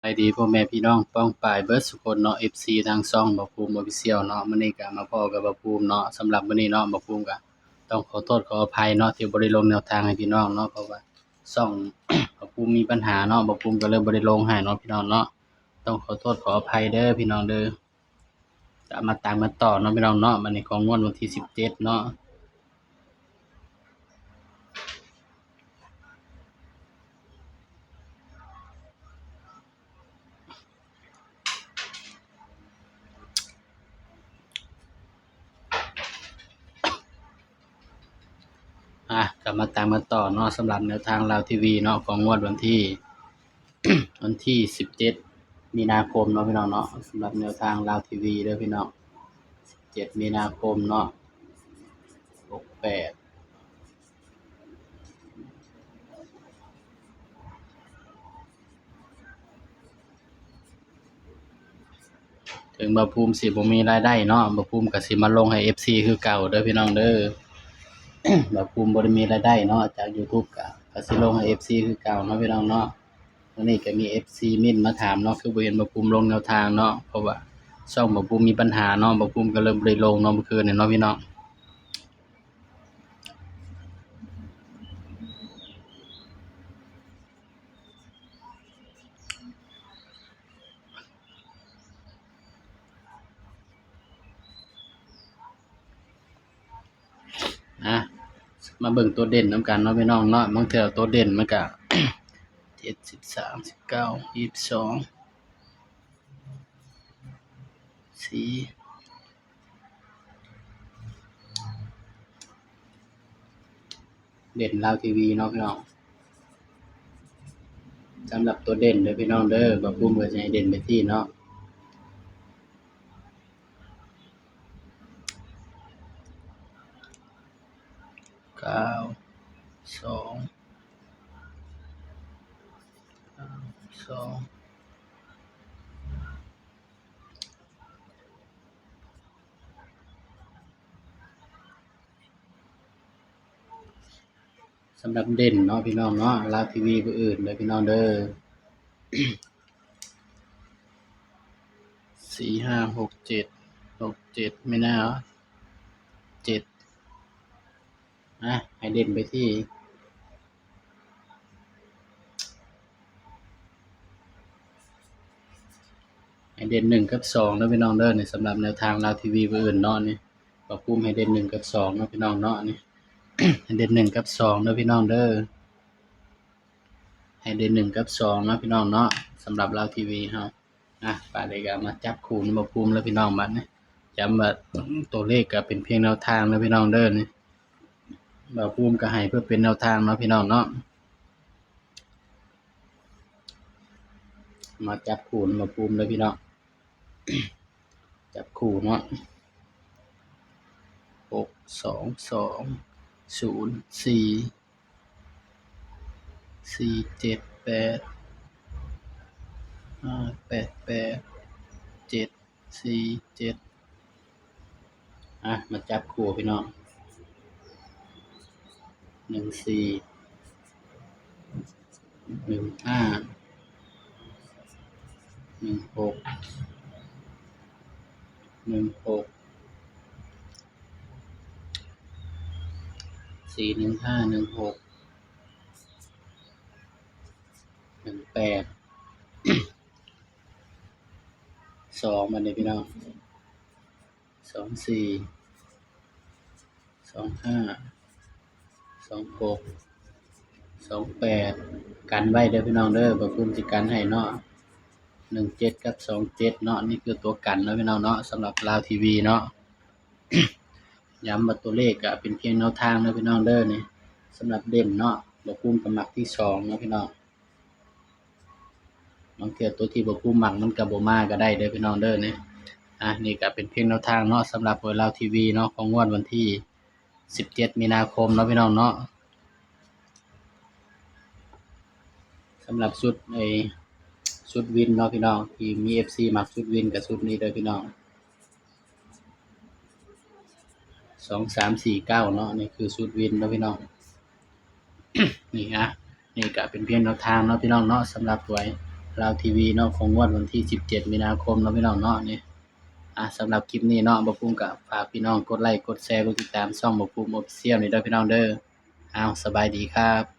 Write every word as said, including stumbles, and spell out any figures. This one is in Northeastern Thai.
สบายดีพ่อแม่พี่น้องป้องปายเบิดสุคนเนาะ เอฟซี ทางช่องบ่าวภูมิ Official เนาะ มื้อนี้ก็มาพ้อกับบ่าวภูมิเนาะ สำหรับมื้อนี้เนาะ บ่าวภูมิก็ต้องขอโทษขออภัยเนาะ ที่บ่ได้ลงแนวทางให้พี่น้องเนาะ เพราะว่าช่อง บ่าวภูมิมีปัญหาเนาะ บ่าวภูมิก็เลยบ่ได้ลงให้เนาะพี่น้องเนาะ ต้องขอโทษขออภัยเด้อพี่น้องเด้อ ก็มาตามกันต่อเนาะพี่น้องเนาะ บัดนี้ของงวดวันที่สิบเจ็ดเนาะ อ่ะ ก็มาตามกันต่อเนาะ สำหรับแนวทางลาวทีวีเนาะ ของงวดวันที่ วันที่สิบเจ็ดมีนาคมเนาะพี่น้องเนาะ สำหรับแนวทางลาวทีวีเด้อพี่น้อง สิบเจ็ดมีนาคมเนาะ หกแปด ถึงบ่าวภูมิสิบ่มีรายได้เนาะ บ่าวภูมิก็สิมาลงให้ เอฟซี คือเก่าเด้อพี่น้องเด้อ บ่าวภูมิบ่ได้มีรายได้เนาะ จาก YouTube ก็ ก็สิลงให้ เอฟซี คือเก่าเนาะพี่น้องเนาะ วันนี้ก็มี เอฟซี เม้นมาถามเนาะ คือบ่เห็นบ่าวภูมิลงแนวทางเนาะ เพราะว่าช่องบ่าวภูมิมีปัญหาเนาะ บ่าวภูมิก็เลยบ่ได้ลงเนาะ เมื่อคืนนี้เนาะพี่น้อง อ่ะ มาเบิ่งตัวเด่นนำกันเนาะพี่น้องเนาะ บางเทื่อตัวเด่นมันก็ เจ็ด สิบสาม สิบเก้า ยี่สิบสอง สี่ เด่นลาวทีวีเนาะพี่น้อง สำหรับตัวเด่นเด้อพี่น้องเด้อ บ่าวภูมิก็สิให้เด่นไปที่เนาะ เก้า สอง เก้า สอง สำหรับเด่นเนาะพี่น้องเนาะ ลาวทีวีผู้อื่นเด้อพี่น้องเด้อ สี่ ห้า หก เจ็ด หก เจ็ด ไม่น่า เจ็ด นะ ให้เด่นไปที่ ให้เด่นหนึ่งกับสองเด้อพี่น้องเด้อ นี่สำหรับแนวทางลาวทีวีผู้อื่นเนาะ นี่ บ่าวภูมิให้เด่นหนึ่งกับสองเนาะพี่น้องเนาะ นี่ ให้เด่นหนึ่งกับสองเด้อพี่น้องเด้อ ให้เด่นหนึ่งกับสองเนาะพี่น้องเนาะ สำหรับลาวทีวีเฮา อ่ะ บาดนี้ก็มาจับคู่นำบ่าวภูมิแล้วพี่น้อง บัดนี้ ย้ำว่าตัวเลขก็เป็นเพียงแนวทางนะพี่น้องเด้อ นี่ บ่าวภูมิก็ให้เพื่อเป็นแนวทางเนาะพี่น้องเนาะ มาจับคู่นำบ่าวภูมิเลยพี่น้อง จับคู่เนาะ หก สอง สอง ศูนย์ สี่ สี่ เจ็ด แปด ห้า แปด แปด เจ็ด สี่ เจ็ด อ่ะ มาจับคู่พี่น้อง หนึ่ง สี่ หนึ่ง ห้า หนึ่ง หก หนึ่ง หก สี่ หนึ่ง ห้า หนึ่ง หก หนึ่ง แปด สอง บัดนี้พี่น้อง สอง สี่ สอง ห้า สอง หก สอง แปด กันไว้เด้อพี่น้องเด้อ บ่าวภูมิสิกันให้เนาะ หนึ่ง เจ็ด กับ สอง เจ็ด เนาะ นี่คือตัวกันเนาะพี่น้องเนาะ สำหรับลาวทีวีเนาะ ย้ำว่าตัวเลขก็เป็นเพียงแนวทางเนาะพี่น้องเด้อ นี่ สำหรับเด่นเนาะ บ่าวภูมิก็มักที่สองเนาะพี่น้อง บางเทื่อตัวที่บ่าวภูมิมักมันก็บ่มาก็ได้เด้อพี่น้องเด้อ นี่ อ่ะ นี่ก็เป็นเพียงแนวทางเนาะ สำหรับหวยลาวทีวีเนาะ ของงวดวันที่สิบเจ็ดมีนาคมเนาะพี่น้องเนาะ สำหรับชุดไอ้ ชุดวินเนาะพี่น้อง ที่มี เอฟซี มักชุดวินกับชุดนี้เด้อพี่น้อง สอง สาม สี่ เก้า เนาะ นี่คือชุดวินเนาะพี่น้อง นี่นะ นี่ก็เป็นเพียงแนวทางเนาะพี่น้องเนาะ สำหรับหวย ลาวทีวีเนาะ ของงวดวันที่สิบเจ็ดมีนาคมเนาะพี่น้องเนาะ นี่ อ่ะ สำหรับคลิปนี้เนาะ บ่าวภูมิก็ฝากพี่น้องกดไลค์ กดแชร์ กดติดตามช่องบ่าวภูมิ Official นี่เด้อพี่น้องเด้อ อ้าว สบายดีครับ